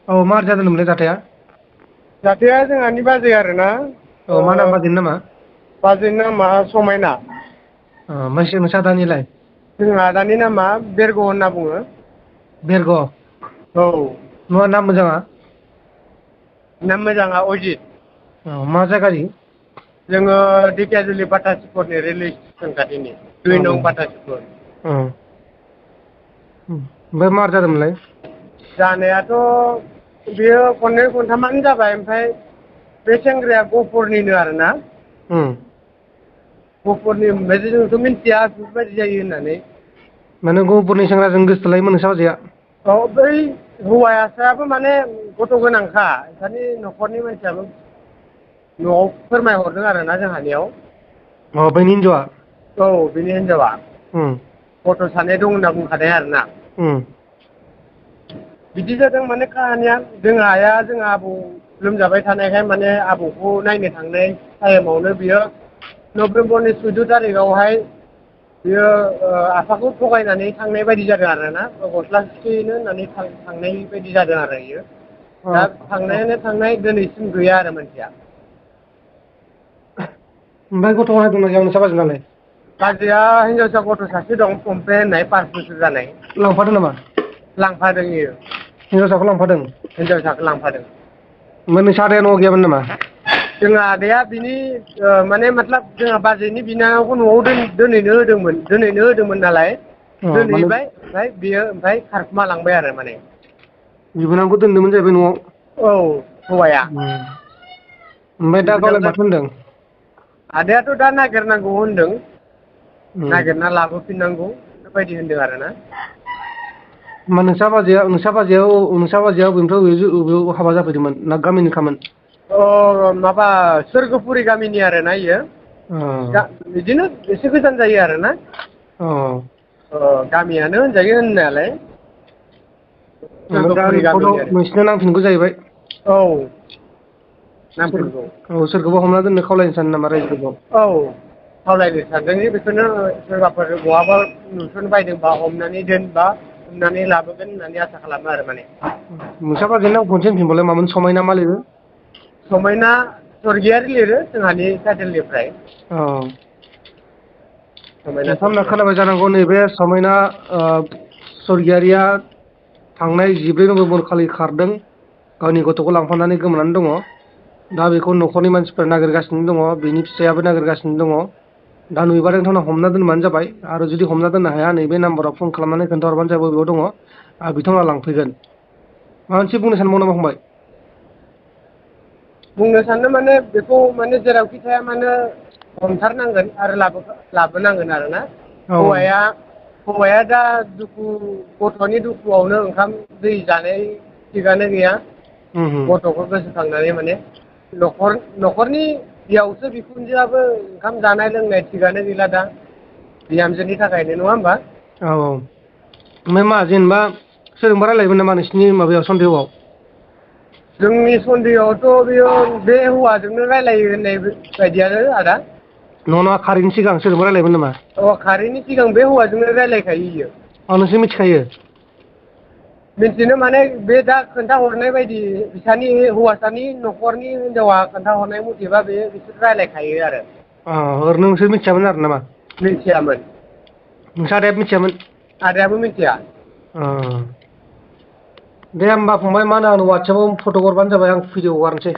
औ मा जादोंमोनलाय जाथाया? जाथाया जोंहानि बाजै आरोना। औ मा नाम बाजैनि नामा? बाजैनि नामा समायना। ओमफ्राय नोंसा आदानियालाय? जोंहा आदानि नामा बेरग' होनना बुङो। बेरग'? औ नङा नाम मोजाङा? नाम मोजाङा अजित। औ मा जायगानि? जोङो ढेकियाजुलि बाटासिपरनि रेलवे स्टेसन खाथिनि। औ 2 नं बाटासिपर। औ ओमफ्राय मार जादोंमोनलाय? जानायाथ' बेयो खननै खनथामानो जाबाय ओमफ्राय बे सेंग्राया गहपुरनिनो आरोना। उम गहपुरनि ओमफ्राय जोंथ' मिथिया बेफोरबायदि जायो होननानै। माने गहपुरनि सेंग्राजों गोसोथोलायोमोन नोंसा बाजैया? औ बै हौवासायाबो माने गथ' गोनांखा बिसानि न'खरनि मानसियाबो न'आव फोरमायहरदों आरोना जोंहानियाव। अ बैनि हिनजावआ? औ बिनि हिनजावा। उम गथ' सानै दं होनना बुंखादों आरोना। उम बिदि जादों माने काहानिया जोंहा आइया जोंहा आबौ लोमजाबाय थानायखाय माने आबौखौ नायनो थांनाय टाइमावनो बियो नभेम्बरनि 14 थारिखआवहाय बियो आफाखौ थगायनानै थांनाय बायदि जादों आरोना गस्ला सुथेनो होननानै थांनाय बायदि जादों आरो बियो दा अ थांनायानो थांनाय दिनैसिम गैया आरो मानसिया। ओमफ्राय गथ' गनाय दंना गैया नोंसा बाजैनालाय? बाजैया हिनजावसा गथ' सासे दं कमफ्ले होननाय 5 बोसोर जानाय। लांफादों नामा? लांफादों इयो। हिनजावसाखौ लांफादों? हिनजावसाखौ लांफादों। ओमफ्राय नोंसा आदाया न'आव गैयामोन नामा? जोंहा आदाया बिनि माने मातलाब जोंहा बाजैनि बिनानावखौ न'आव दोनैनो होदोंमोन नालाय अ माने दोनहैबाय ओमफ्राय बियो ओमफ्राय खारखुमा लांबाय आरो माने। बिबोनांखौ दोनदोंमोन जाहैबाय न'आव? औ हौवाया ओमफ्राय दा गावलाय बिबोनांजों माथो होनदों? आदायाथ' दा नागिरनांगौ होनदों उम नागिरना लाबोफिननांगौ बेबायदि होनदों आरोना। होमबा नोंसा बाजैया अबेयाव हाबा जाफैदोंमोन ना गामिनिखामोन? अ माबा सोरगोफुरि गामिनि आरोना इयो। अ बिदिनो एसे गोजान जायो आरोना। अ गामियानो होनजायो होननायालाय। दा सोरगोफुरि गामिनि आरो नोंसिना नांफिनगौ जाहैबाय। औ नांफिनगौ सोरखौबा हमना दोननो खावलायनो सानो नामा रायजोफोरखौ? औ खावलायनो सानदों बेखौनो सोरबाफोर बहाबा नुस'न बायदोंबा हमनानै दोनबा हमनानै लाबोगोन होननानै आसा खालामो आरो माने। नोंसा बाजैनि नामखौ खनसे होनफिनबावलाय मामोन समायना मा लिरो? समायना सरगियारि लिरो जोंहानि टाइटेलनिफ्राय। औ समायना नोंथांमोना सरगियारि खोनाबाय जानांगौ नैबे समायना सरगियारिया थांनाय 14 नभेम्बर खालि खारदों गावनि गथ'खौ लांफानानै गोमानानै दङ। दा बेखौ न'खरनि मानसिफ्रा नागिरगासिनो दङ बेनि फिसायाबो नागिरगासिनो दङ। दा नुयोबा नोंथांमोना हमना दोनबानो जाबाय आरो जुदि हमना दोननो हाया नैबे नाम्बाराव फन खालामनानै खोन्थाहरबानो जाबाय बबेयाव दङ। बिथाङा लांफैगोन माबा मोनसे बुंनो सानबावो नामा फंबाय? बुंनो सानो माने बेखौ माने जेरावखि थाया मानो हमथारनांगोन आरो लाबोनांगोन आरोना औ हौवाया दा गथ'नि दुखुआवनो ओंखाम दै जानाय थिगानो गैया गथ'खौ गोसोखांनानै माने न'खरनियावसो बिखुनजोआबो ओंखाम जानाय लोंनाय थिगानो गैला दा बिहामजोनि थाखायनो नङा होमबा? औ औ ओमफ्राय मा जेनेबा सोरजोंबा रायज्लायबाय नामा नोंसिनि माबायाव सन्देहआव? जोंनि सन्देहआवथ' बेयो बे हौवाजोंनो रायलायो होननाय बायदियानो आदा। नङा नङा खारैनि सिगां सोरजोंबा रायलायबायमोन नामा? खारैनि सिगां बे हौवाजोंनो रायलायखायो इयो। औ नोंसोर मिथिखायो? मिथिनो माने बे दा खोन्थाहरनाय बायदि बिसानि हौवासानि न'खरनि हिनजावा खोन्थाहरनाय मथेबा बिसोर रायज्लायखायो आरो। ओरैनो नोंसोर मिथियामोन आरो नामा? मिथियामोन। नोंसा आदायाबो मिथियामोन? आदायाबो मिथिया। दे होमबा फंबाय मा होनो आंनो वाट्सएपाव फट' हरबानो जाबाय आं भिडिअ हगारनोसै।